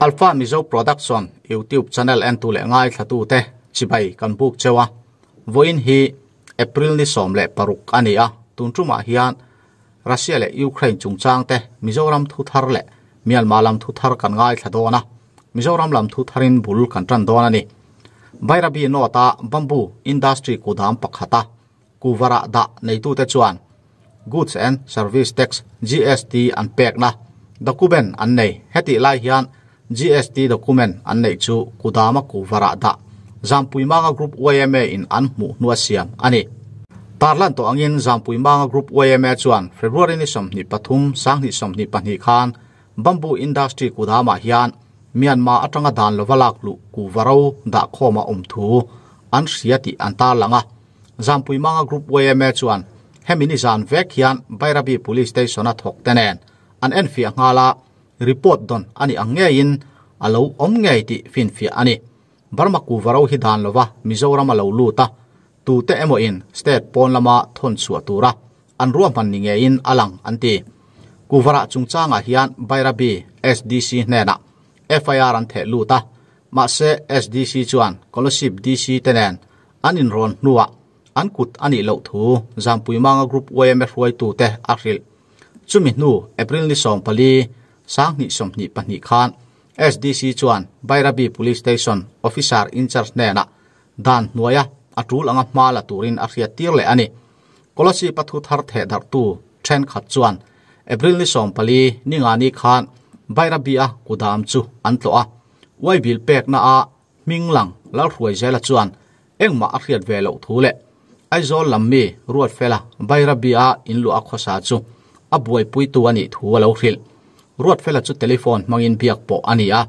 Alpha Mizo Production YouTube channel entu leh ngaithlatute chibai kan buk cheu a. Vawiin hi April ni 16 a ni a, tun tumah hian Russia leh Ukraine chungchang te Mizoram thu thar leh Myanmar lam thu thar kan ngaithla dawn a, Mizoram lam thu tharin bul kan tan dawn a ni. Bairabi North a Bamboo Industry kudam pakhata Kuvara dah neitute chuan Goods and Service Tax, GST, an pekna document an nei. Hetih lai hian GST document an neih chu Kudama Kuvara dah Zampuimanga Group yma in an hmuh hnua siam a ni. Tarlan tawh angin Zampuimanga Group yma chuan February ni 23, 2022 khan Bamboo Industry Kudamah hian Myanmar atanga dan lova lak luh Kuvaro dah khawm a awm thu an hria tih an tarlang a. Zampuimanga Group yma chuan hemi ni zan vek hian Bairabi Police Station a thawk te nen an enfiah nghal a, report dawn a ni ang ngeiin a lo awm ngei tih finfiah a ni. Burma Kuvaro hi dan lova Mizoram a lo lut a, tute emaw in state pawn lama thawn chhuah tura an ruahman ni ngeiin a lang an ti. Kuvara chungchangah hian Bairabi SDC hnenah FIR an theh lut a, mahse SDC chuan Kolasib DC te nen an inrawn hnuah an kut a nih loh thu Zampuimanga Group yma hruaitute a hrilh. Chumi hnu April ni 14, 2022 khan SDC chuan Bairabi Police Station Officer in-charge hnenah dan hnuaia a tul anga hma la turin a hriat tir leh a ni. Kolasib a thu thar theh darhtu thenkhat chuan April ni 14 ni nga ni khan Bairabi a kudam chu an tlawh a, Uaibil pekna a Hming lang Lalhruai Zela chuan engmah a hriat ve loh thu leh Aizawl lam mi Ruatfela Bairabi a inluah a khawsa chu a buaipuitu a nih thu a lo hrilh. Ruatfela chu telephone hmangin biak pawh a ni a,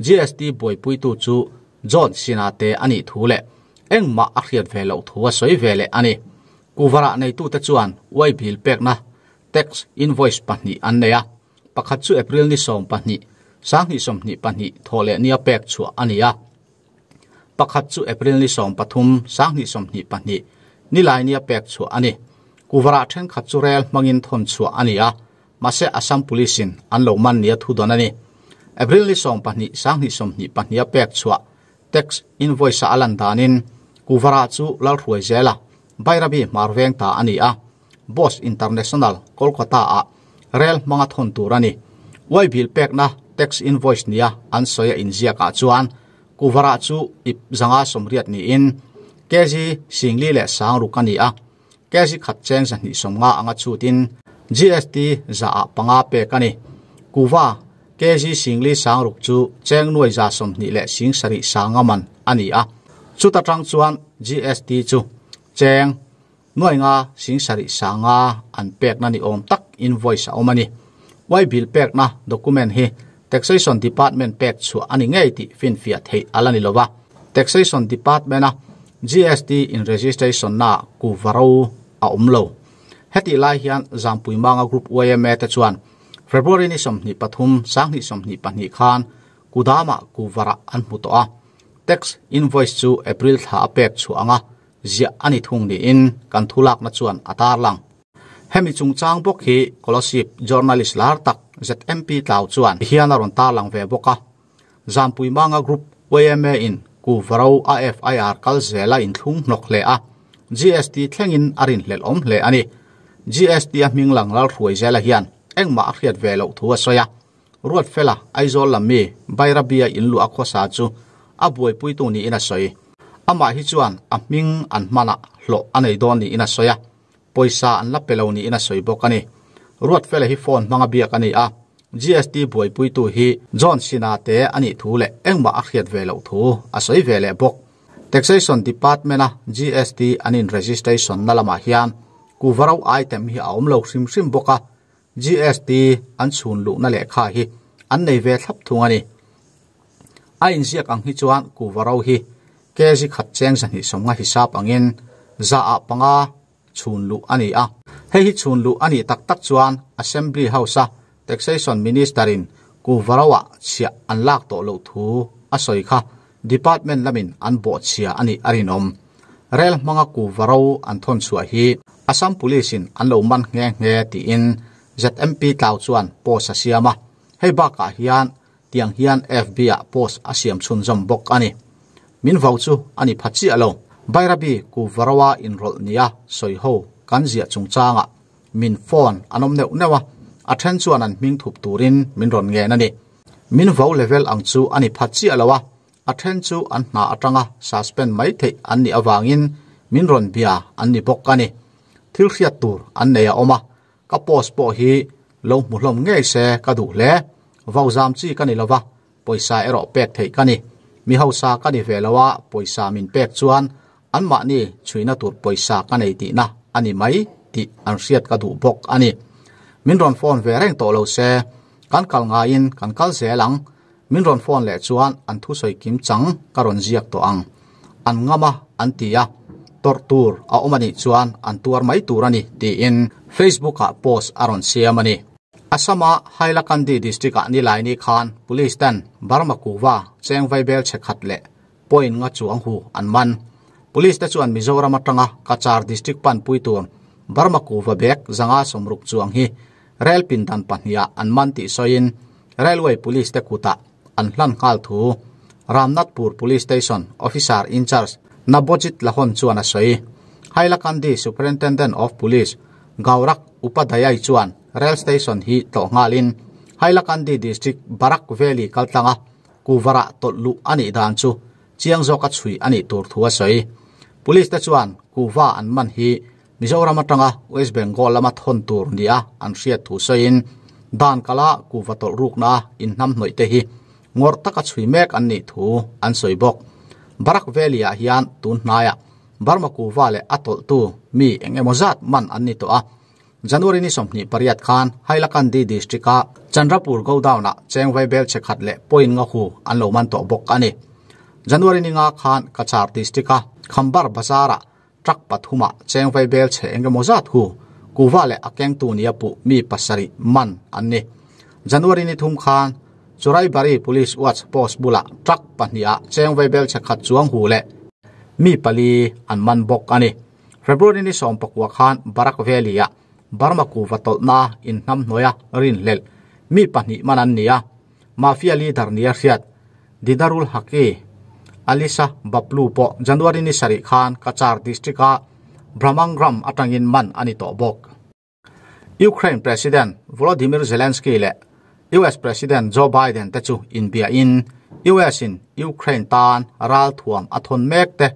GST buaipuitu chu John Sina te a nih thu leh engmah a hriat ve loh thu a sawi ve leh a ni. Kuvarah neitute chuan uaibil pekna tax invoice pahnih an nei a. Pakhat chu April ni 12, 2022 thawh leh nia pek chhuah a ni a. Pakhat chu April ni 13, 2022 ni lai nia pek chhuah a ni. Kuvarah thenkhat chu rel hmangin thawn chhuah a ni a, mahse Assam Police in an lo man nia thu dawn a ni. April ni 12, 2022 a pek chhuah tax invoice a a lan danin Kuvarah chu Lalhruai Zela, Bairabi hmar veng ta a ni a. Boss International, Kolkata ah rel hmanga thawn tur a ni. Uaibil pekna tax invoice nia an sawi a inziak ah chuan Kuvara chu ip zanga sawmriat niin kg singli leh sangruk a ni a, kg khat cheng 250 anga chhutin GST za ah panga pek a ni. Kuva kg singli sangruk chu cheng nuai za 20 leh sing sarih sanga man a ni a, chuta tang chuan GST chu cheng Nuai nga sing sarih sanga an pekna ni awm tak invoice a awm a ni. Uaibil pekna document hi Taxation Department pek chhuah a ni ngei tih finfiah theih a la ni lova. Taxation Department a GST in registration na kuvaro a awm lo. Hetih lai hian Zampuimanga Group yma te chuan February ni 23, 2022 khan Kudama kuvara an hmu tawh a. Tax invoice chu April thla a pek chhuah anga ziah a ni thung niin kan thulakna chuan a tarlang. Hemi chungchang bawk hi Kolasib journalist lar tak ZMP Tlau chuan hian a rawn tarlang ve bawk a. Zampuimanga Group yma in Kuvaro a FIR kal zela inthlung hnawk hle a, GST thlengin a rinhlelh awm hle a ni. GST a hming lang Lalhruai Zela hian engmah a hriat ve loh thu a sawi a. Ruatfela Aizawl lam mi Bairabi a inluah a khawsa chu a buaipuitu niin a sawi. Amah hi chuan a hming an hmanah hlawh a nei dawn niin a sawi a, pawisa an la pe lo niin a sawi bawk a ni. Ruatfela hi phone hmanga biak a ni a, GST buaipuitu hi John Sina te a nih thu leh engmah a hriat ve loh thu a sawi ve leh bawk. Taxation Department a GST an in registration na lamah hian Kuvaro item hi a awm lo hrim hrim bawk a, GST an chhun luhna lehkha hi an nei ve thlap thung a ni. A inziak ang hi chuan Kuvaro hi kg khat cheng 250 hisap angin za ah panga chhun luh a ni a. Hei hi chhun luh a nih tak tak chuan Assembly House a Taxation Minister in Kuvaro ah chhiah an lak tawh loh thu a sawi kha Department lamin an bawh chhia a nih a rinawm. Rel hmanga Kuvaro an thawn chhuah hi Assam Police in an lo man nghe nghe tiin ZMP Tlau chuan post a siam a. Hei bakah hian Tiang hian FB ah post a siam chhunzawm bawk a ni. Min vau chu a ni pha chiah lo. Bairabi Kuvarawa inrawlh nia sawi ho kan ziah chungchangah min phone an awm neuh neuh a, a then chuan an hming thup turin min rawn ngen a ni. Min vau level ang chu a ni pha chiah lo a, a then chu an hna atanga suspend mai theih an nih avangin min rawn bia an ni bawk a ni. Thil hriat tur an nei a awm a, ka post pawh hi lo hmu hlawm ngei se ka duh hle. Vau zam chi ka ni lo va, pawisa erawh pek theih ka ni. Mi hausa ka ni ve lo a, pawisa min pek chuan anmahni chhuina tur pawisa ka nei tihna a ni mai tih an hriat ka duh bawk a ni. Min rawn phone ve reng tawh lo se, kan kal ngaiin kan kal zel ang. Min rawn phone leh chuan an thusawi kim chang ka rawn ziak tawh ang. An ngam a, an ti a, tawrh tur a awm a nih chuan an tuar mai tur a ni, tiin Facebook-ah post a rawn siam a ni. Assam-a Hailakandi district-ah Nilaini khan police ten Burma kuva cheng vaibel chhe khat leh point nga chuang hu an man. Police te chuan Mizoram atanga Cachar district panpui tur Burma kuva bag 160 chuang hi rel pindan pahniha an man tih sawiin Railway Police te kutah an hlan nghal thu Ramnathpur Police Station Officer in Charge Nabojit Lahon chuan a sawi. Hailakandi Superintendent of Police Gaurak Upadhyay chuan Rail Station hi tlawh nghalin Hailakandi District Barak Valley kaltlanga Kuvarah tawlh luh a nih dan chu chiang zawka chhui a nih tur thu a sawi. Police te chuan Kuva an man hi Mizoram atanga West Bengal lama thawn tur nia an hriat thu sawiin dan kala kuva tawlh rukna inhnamhnawih te hi ngawrh taka chhui mek an nih thu an sawi bawk. Barak Valley-ah hian tun hnaiah Burma kuva leh a tawlhtu mi eng emaw zat man an ni tawh a. January ni 28 khan Hailakandi district-a Chandrapur Godown-ah cheng vaibel chhe khat leh point nga hu an lo man tawh bawk a ni. January ni nga khan Cachar district-a Khambar Bazar-ah truck pathumah cheng vaibel chhe eng emaw zat hu kuva leh a kengtu nia puh mi pasarih man an ni. January ni thum khan Churaibari Police Watch Post bulah truck pahnihah cheng vaibel chhe khat chuang hu leh mi pali an man bawk a ni. February ni 19 khan Barak Valley-ah Burma kuva tawlhna inhnamhnuaia rinhlelh mi pahnih man an ni a, Mafia leader nia hriat Didarul Haqi, Alisa Bablu pawh January ni sarih khan Cachar district-a Brahmangram atangin man a ni tawh bawk. Ukraine President Volodymyr Zelensky leh US President Joe Biden te chu inbiahin US-in Ukraine tan ralthuam a thawn mek te,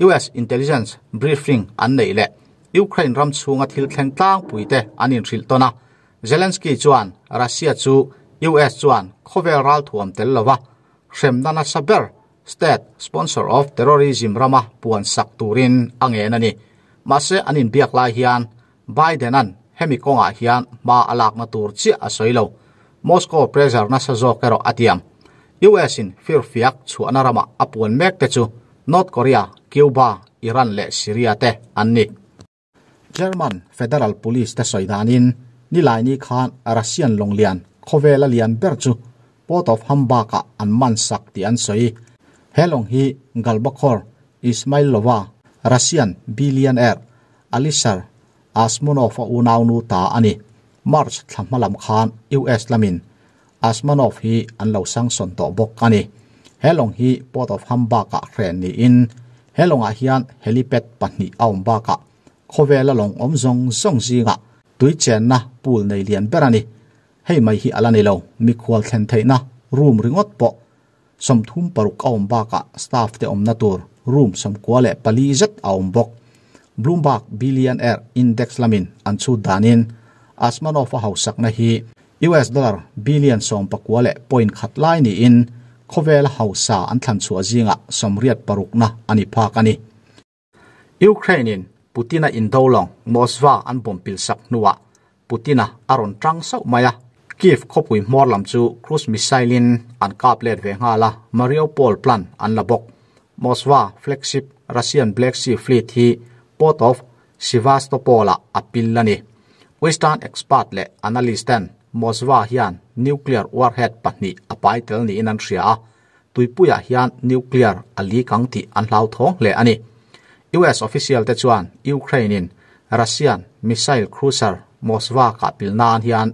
US intelligence briefing an neih leh Ukraine ram chhunga thil thleng tlangpui te an inhrilh tawn a. Zelensky chuan Russia chu US chuan khawvel ralthuam tel lova hremna nasa ber state sponsor of terrorism rama puan sak turin a ngen a ni. Mahse an inbiak lai hian Biden-a'n hemi kawngah hian hma a lakna tur chiah a sawi lo. Moscow pressure nasa zawk erawh a tiam. US-in firfiak chhuahna rama a puan mek te chu North Korea, Cuba, Iran leh Syria te an ni. German Federal Police te sawi danin Nilaini khan Russian lawnglian khawvela lian ber chu Port of Hamburg-ah an man sak tih an sawi. He lawng hi Galbakhor Ismailova, Russian billionaire Alisher Asmonov-a unaunu ta a ni. March thla hma lam khan US lamin Asmanov hi an lo sanction tawh bawk a ni. He lawng hi Port of Hamburg-ah hren niin he lawngah hian helipad pahnih a awm bakah khawvela lawng awm zawng zawng zingah tui chenna pool nei lian ber a ni. Hei mai hi a la ni lo, mikhual thlen theihna room ringawt pawh 36 a awm bakah staff te awmna tur room 94 zet a awm bawk. Bloomberg Billionaire Index lamin an chhut danin Asmanov-a hausakna hi US dollar billion 19 leh point khat lai niin khawvela hausa an thlan chhuah zingah 86na a ni phak a ni. Ukraine-in Putin-a indo lawng Moskva an bomb pil sak hnuah Putin-a a rawn tang sauh mai a, Kyiv khawpui hmawr lam chu cruise missile-in an kap let ve nghal a, Mariupol plan an la bawk. Moskva flagship Russian Black Sea Fleet hi Port of Sevastopol-ah a pil a ni. Western expert leh analyst ten Moskva hian nuclear warhead pahnih a pai tel niin an hria a, tuipuiah hian nuclear a leak ang tih an hlauthawng hle a ni. US official te chuan Ukraine-in Russian missile cruiser Moskva kah pil nan hian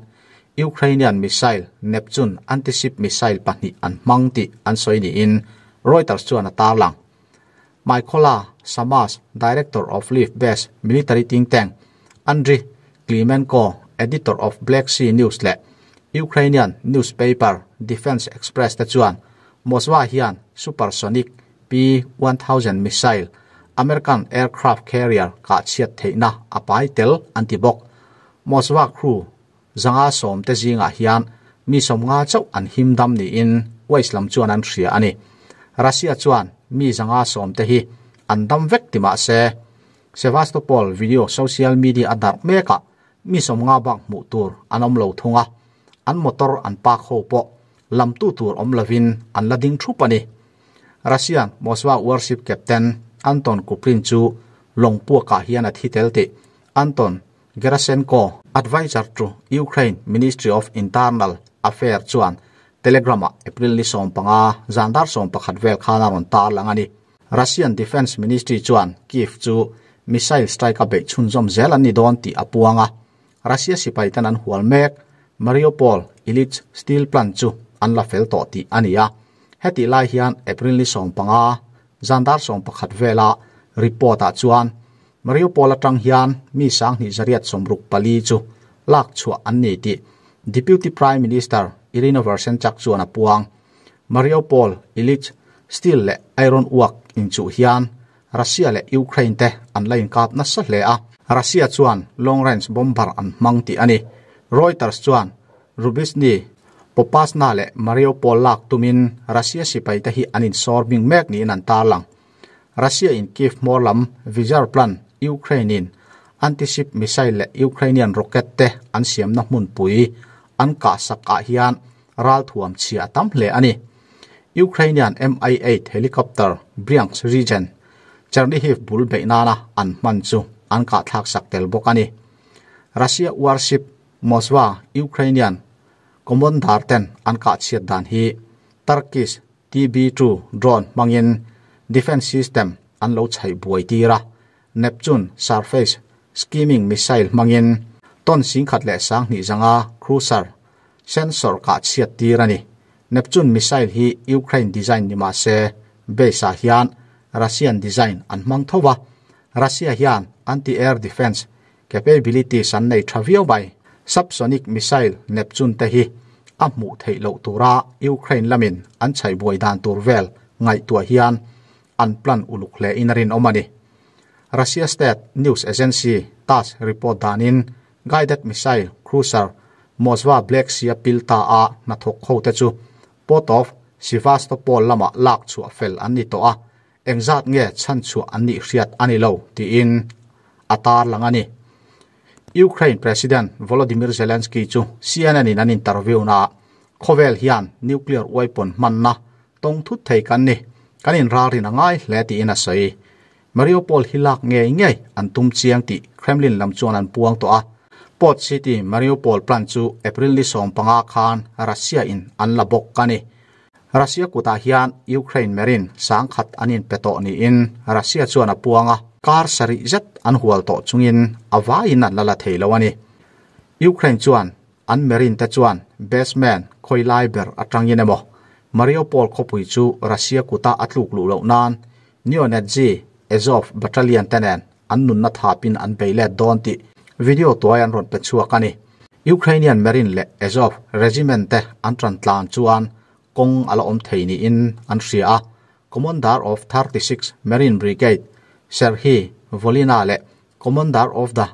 Ukrainian missile Neptune anti-ship missile pahnih an hmang tih an sawi niin Reuters chuan a tarlang. Mykola Samas, director of Lviv-based military think tank, Andriy Klymenko, editor of Black Sea News leh Ukrainian newspaper Defense Express te chuan Moskva hian supersonic P-1000 missile American aircraft carrier kah chhiat theihna a pai tel an ti bawk. Moskva crew 500 sawm te zingah hian mi 50 chauh an him dam niin West lam chuan an hria a ni. Russia chuan mi 500 sawm te hi an dam vek ti mah se, Sevastopol video social media a darh mekah mi 50 bak hmuh tur an awm lo thung a, an motor an park ho pawh lamtu tur awm lovin an la ding thup a ni. Russian Moskva warship captain Anton Kuprin chu lawng puakah hian a thi tel tih Anton Gerashenko, adviser to Ukraine Ministry of Internal Affairs chuan Telegram-ah April ni 15 zan dar 11 vel khan a rawn tarlang a ni. Russian Defence Ministry chuan Kyiv chu missile strike a beih chhunzawm zel an ni dawn tih a puang a. Russia sipai ten an hual mek Mariupol Ilyich Steel Plant chu an la fel tawh tih a ni a. Hetih lai hian April ni 15 zan dar 11 vela report-ah chuan Mariupol atang hian mi 2864 chu lak chhuah an ni tih Deputy Prime Minister Iryna Vereshchuk chuan a puang. Mariupol Ilyich Steel leh Iron Work inchuh hian Russia leh Ukraine te an la inkap nasa hle a. Russia chuan long range bomber an hmang tih a ni. Reuters chuan Rubizhne, Popasna leh Mariupol lak tumin Russia sipai te hi an insawr bing mek niin an tarlang. Russia in Kyiv hmawr lam Vizar plant Ukraine in anti-ship missile leh Ukrainian rocket te an siamna hmunpui an kah sak ah hian ralthuam chhia a tam hle a ni. Ukrainian Mi-8 helicopter Bryansk region Chernihiv bul beih nana an hman chu an kah thlak sak tel bawk a ni. Russia warship Moskva Ukrainian commander ten an kah chhiat dan hi Turkish TB2 drone hmangin defence system an lo chhaih buai tir a, Neptune surface skimming missile hmangin ton 12,200 cruiser sensor kah chhiat tir a ni. Neptune missile hi Ukraine design ni mah se base ah hian Russian design an hmang tho va, Russia hian anti-air defence capabilities an nei tha viau mai. Subsonic missile Neptune te hi a hmuh theih loh tura Ukraine lamin an chhaih buai dan tur vel ngaihtuah hian an plan uluk hle in a rinawm a ni. Russia state news agency TASS report danin guided missile cruiser Moskva Black Sea a pil ta a hnathawk ho te chu Port of Sevastopol lamah lak chhuah fel an ni tawh a, engzat nge chhan chhuah an nih hriat a ni lo tiin a tarlang a ni. Ukraine President Volodymyr Zelensky chu CNN in an interview naah khawvel hian nuclear weapon hmanna tawng thut thei kan ni, kan inralrin a ngai hle tiin a sawi. Mariupol hi lak ngei ngei an tum chiang tih Kremlin lam chuan an puang tawh a. Port city Mariupol plant chu April ni 15 khan Russia in an la bawk a ni. Russia kutah hian Ukraine Marine 10,000 an inpe tawh niin Russia chuan a puang a. Kar sarih zet an hual tawh chungin a vaiin an la la thei lo a ni. Ukraine chuan an Marine te chuan basement khawi lai ber atangin emaw Mariupol khawpui chu Russia kuta a tluk luh loh nan Neo-Nazi Azov Battalion te nen an nunna thapin an bei let dawn tih video tuai an rawn pe chhuak a ni. Ukrainian Marine leh Azov Regiment te an tan tlan chuan kawng a la awm thei niin an hria a. Commander of 36 Marine Brigade Serhiy Volyna leh Commander of the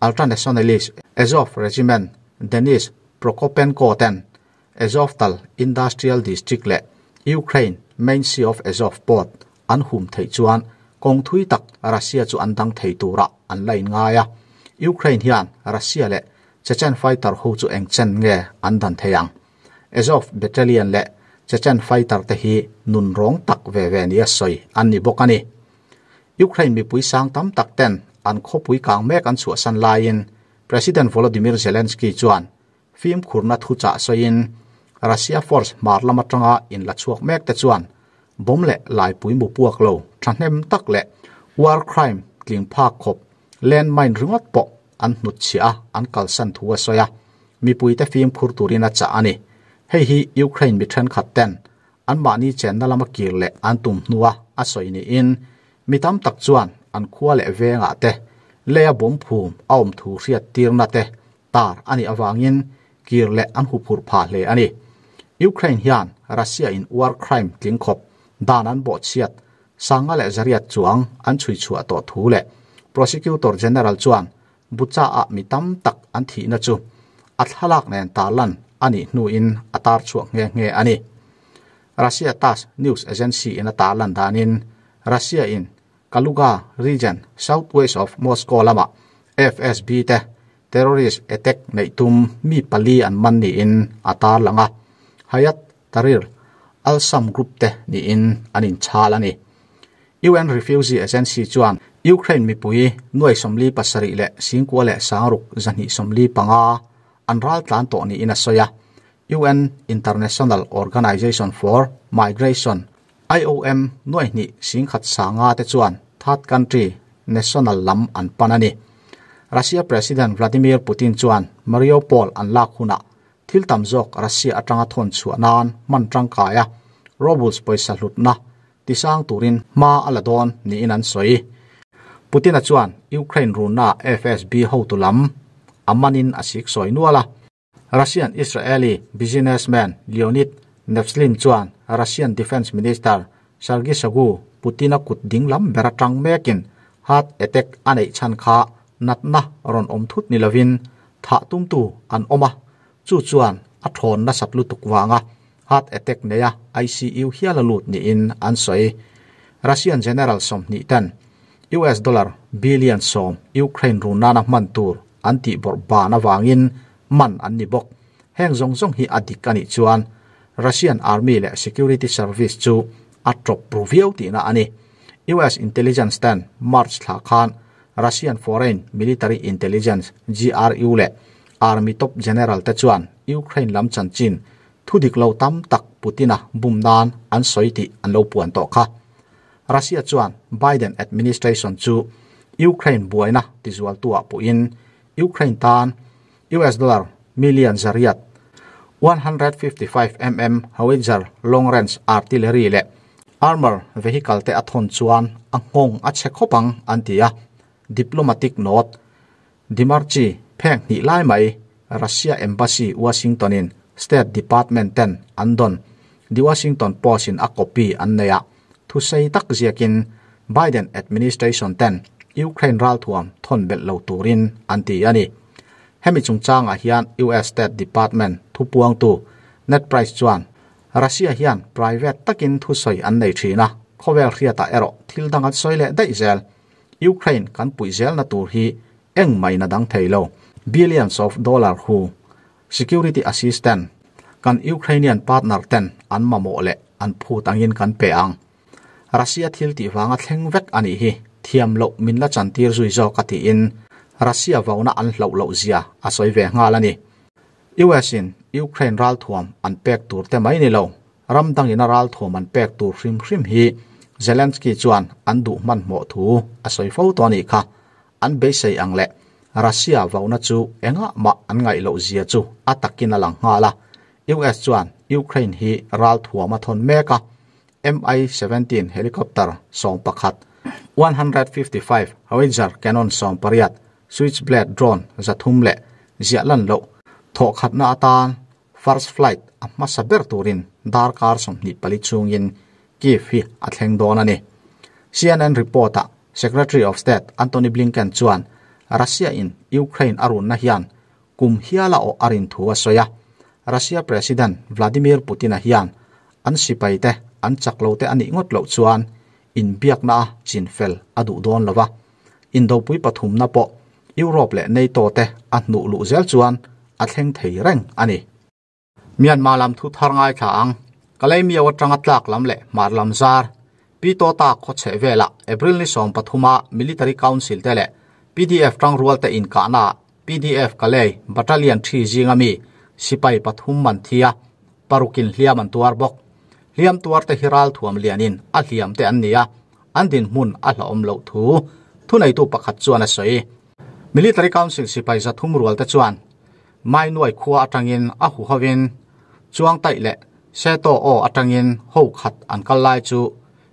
Ultranationalist Azov Regiment Denis Prokopenko ten Azovtal Industrial District leh Ukraine main Sea of Azov port an hum theih chuan kawng thui tak Russia chu an dang thei turah an la inngai a. Ukraine hian Russia leh Chechen fighter ho chu eng chen nge an dan thei ang? Azov Battalion leh Chechen fighter te hi nun rawng tak ve ve nia sawi an ni bawk a ni. Ukraine mipui sang tam tak ten an khawpui kang mek an chhuahsan laiin President Volodymyr Zelensky chuan fimkhurna thuchah sawiin Russia force hmar lam atanga in la chhuak mek te chuan bomb leh laipui mu puak lo thahnem tak leh war crime tling phak khawp landmine ringawt pawh an hnutchhiah a, an kalsan thu a sawi a. mipuite fimkhur turin a chah a ni. Hei hi Ukraine mi thenkhat ten anmahni chenna lama kir leh an tum hnua a sawi niin mi tam tak chuan an khua leh vengah te leia bomb phum a awm thu hriat tirna te tar a nih avangin kir leh an huphurh phah hle a ni. Ukraine hian Russia in war crime tling khawp dan an bawhchhiat sanga leh zariat chuang an chhui chhuah tawh thu leh Prosecutor General chuan Bucha ah mi tam tak an thihna chu a thlalak nen tarlan a nih hnuin a tar chhuak nghe nghe a ni. Russia Tass news agency in a tarlan danin Russia in Kaluga region southwest of Moscow lamah FSB te terrorist attack neih tum mi pali an man niin a tarlang a, Hayat Tahrir al-Sham group te niin an inchhal a ni. UN Refugee Agency chuan Ukraine mipui nuai 47 leh singkua leh sangruk 245 an ral tlan tawh niin a sawi a. UN International Organization for Migration, IOM, nuai hnih singkhat sanga te chuan third country national lam an pan a ni. Russia President Vladimir Putin chuan Mariupol an lak hunah thil tam zawk Russia atanga thawn chhuah nan hman tangkai a, Rubles pawisa hlutna tisang turin hma a la dawn niin an sawi. Putin-a chuan Ukraine runna FSB hotu lam a manin a sik sawi nual a. Russian Israeli businessman Leonid Nevzlin chuan Russian Defence Minister Sergei Shoigu Putin-a kut ding lam ber atang mekin heart attack a neih chhan kha natna rawn awm thut ni lovin thah tumtu an awm a, chu chuan a thawn nasat lutuk vanga heart attack neia ICU hial a lut niin an sawi. Russian General 20 ten US dollar billion 10 Ukraine run nana hman tur an tih bawrh ban awangin man an ni bawk. Heng zawng zawng hi a dik anih chuan Russian Army leh Security Service chu a tawp ru viau tihna a ni. US Intelligence ten March thla khan Russian Foreign Military Intelligence GRU leh Army top general te chuan Ukraine lam chanchin thu dik lo tam tak Putin-a bum nan an sawi tih an lo puan tawh kha. Russia chuan Biden administration chu Ukraine buaina tizual tuah puhin Ukraine tan US dollar million zariat 155 mm howitzer long range artillery leh armor vehicle te a thawn chuan a nghawng a che khawp ang an ti a. Diplomatic note Demarche pheng hnih lai mai Russia Embassy Washington in State Department ten an dawn. The Washington Post in a copy an nei a. Thusei tak ziakin Biden administration ten Ukraine ralthuam thawn belh lo turin an ti a ni. Hemi chungchangah hian US State Department thupuangtu Ned Price chuan Russia hian private takin thusawi an nei thin a, khawvel hriatah erawh thil dang an sawi leh daih zel. Ukraine kan puih zelna tur hi engmah in a dang thei lo. Billions of dollar hu security assistance kan Ukrainian partner ten an mamawh leh an phut angin kan pe ang. Russia thil tih vanga thleng vek a nih hi thiam loh min la chantir zui zawk a tiin Russia vauna an hloh loh zia a sawi ve nghal a ni. US in Ukraine ralthuam an pek tur te mai ni lo, ram dangin a ralthuam an pek tur hrim hrim hi Zelensky chuan an duh hmanhmawh thu a sawi fo tawh a nih kha. An beisei ang leh Russia vauna chu engah mah an ngaih loh zia chu a takin a lang nghal a. US chuan Ukraine hi ralthuam a thawn mek a, Mi-17 helicopter 11, 155 howitzer cannon 18, Switchblade drone 300 leh ziah lan loh thawhkhatna atan first flight a hmasa ber turin darkar 24 chungin Kyiv hi a thleng dawn a ni. CNN report-ah Secretary of State Antony Blinken chuan Russia in Ukraine a runna hian kum hiala awh a rin thu a sawi a. Russia President Vladimir Putin-a hian an sipai te an chak lo te a nih ngawt loh chuan inbiakna a chin fel a duh dawn lo va. Indopui pathumna pawh Europe leh NATO te a hnuh luh zel chuan a thleng thei reng a ni. Myanmar lam thu thar ngaithla ang. Kalaymyo atanga tlak lam leh hmar lam zar Pyitawta khaw chheh velah April ni 13 a Military Council te leh PDF tangrual te inkahna ah PDF Kalay Battalion thi zinga mi sipai pathum man thi a, parukin hliam an tuar bawk. Hliam tuar te hi ralthuam lianin a hliam te an ni a, an dinhmun a hlauhawm loh thu thuneitu pakhat chuan a sawi. Military Council sipai 300 rual te chuan. Mainuai khua atangin a huhovin Chuang Taih leh Seto aw atangin ho khat an kal lai chu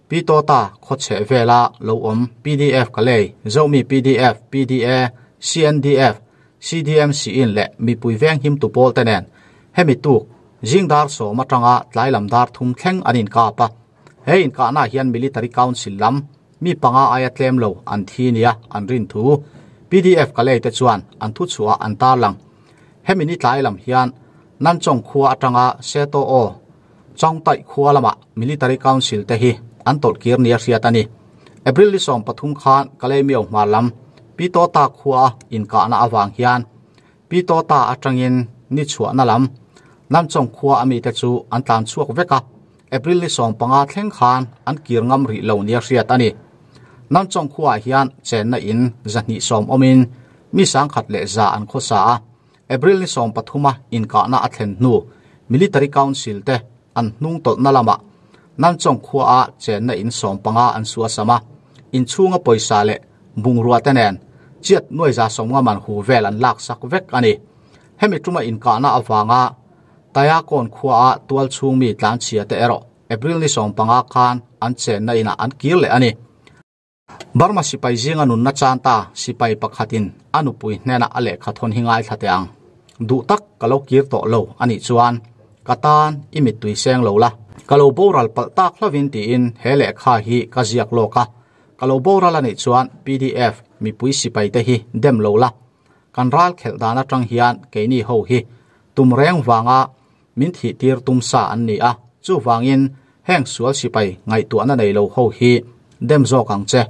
Pitota khaw chheh vela lo awm pdf Kalay, Zomi pdf, pda, CNDF, CDMC in leh mipui veng him tu pawl te nen hemi tuk zing dar sawm atanga tlai lam dar thum thleng an inkap a. He inkahnaah hian Military Council lam mi panga aia tlem lo an thi nia an rin thu pdf Kalay te chuan an thuchhuah an tarlang. Hemi ni tlai lam hian Nanchong khua atanga Seto aw Chawngtaih khua lamah Military Council te hi an tawlh kir nia hriat a ni. April ni 13 khan Kalaymyo hmar lam Pitota khua inkahna avang hian Pitota atangin ni chhuahna lam Nanchong khua a mite chu an tlan chhuak vek a, April ni 15 thleng khan an kir ngam rih lo nia hriat a ni. Nanchong khuaah hian chenna in 210 awmin mi 1100 an khawsa a. April ni 13 a inkahna a thlen hnu Military Council te an hnung tawlhna lamah Nanchong khuaa chenna in 15 an suasam a, inchhunga pawisa leh bungrua te nen chiat nuai 150 man hu vel an laksak vek a ni. Hemi tuma inkahna avanga Tayakawn khuaa tualchhung mi tlanchhia te erawh April ni 15 khan an chenna inah an kir leh a ni. Burma sipai zinga nunna chan ta sipai pakhatin a nupui hnenah a lehkha thawn hi ngaithla teh ang. Duh tak ka lo kir tawh lo a nih chuan ka tan i mittui seng lo la. Ka lo boral palh tak hlovin tiin he lehkha hi ka ziak lawk a. Ka lo boral a nih chuan pdf mipui sipai te hi dem lo la. Kan ral khelh dan atang hian keini ho hi tum reng vanga min thih tir tum sa an ni a, chuvangin heng sual sipai ngaihtuahna nei lo ho hi dem zawk ang che.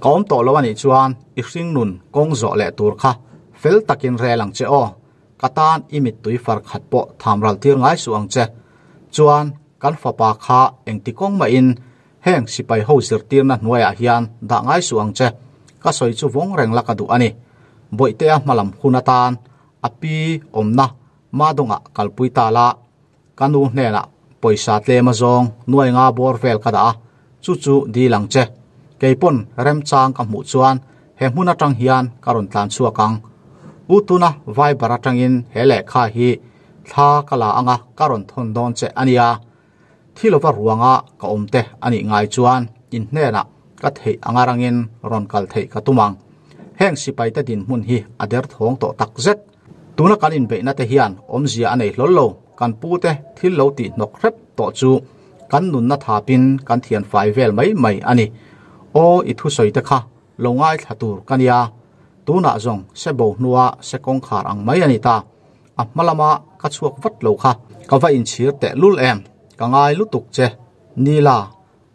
Ka awm tawh lo a nih chuan i hringnun kawng zawh leh tur kha fel takin rel ang che aw, ka tan i mittui far khat pawh tham ral tir ngai suh ang che. Chuan kan fapa kha engti kawng mahin heng sipai ho zirtirna hnuaiah hian dah ngai suh ang che, ka sawi chu vawng reng la ka duh a ni. Bawihtea hmalam hun atan a pi awmna Madawngah kalpui ta la, ka nu hnenah pawisa tlem a zawng nuai nga bawr vel ka dah a, chu chu dil ang che. Keipawn remchang ka hmuh chuan he hmun atang hian ka rawn tlan chhuak ang. U tuna Viber atangin he lehkha hi thla ka la anga ka rawn thawn dawn che a nia. Thi lova ruanga ka awm te a nih ngai chuan in hnenah ka theih anga rangin rawn kal theih ka tum ang. Heng sipaite dinhmun hi a derthawng tawh tak zet. Tuna kan inbeihna te hian awmzia a nei hlawl lo, kan pu te thil lo tih hnawk hrep tawh chu kan nunna thapin kan thian fai vel mai mai a ni. Aw i thusawi te kha lo ngaithla tur ka nia, tunah zawng se bo hnua se kawngkhar ang mai a ni ta. A hma lama ka chhuak vat lo kha ka va inchhir teh lul em, ka ngai lutuk che Nila.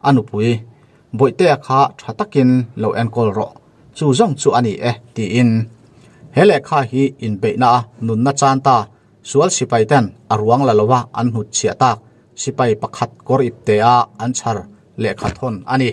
A nupui, Bawihtea kha tha takin lo enkawl rawh, chu zawng chu a ni e, tiin. He lehkha hi inbeihna a nunna chan ta, sual sipai ten a ruang la lova an hnut chhiah tak, sipai pakhat kawr ipte a an chhar lehkha thawn a ni.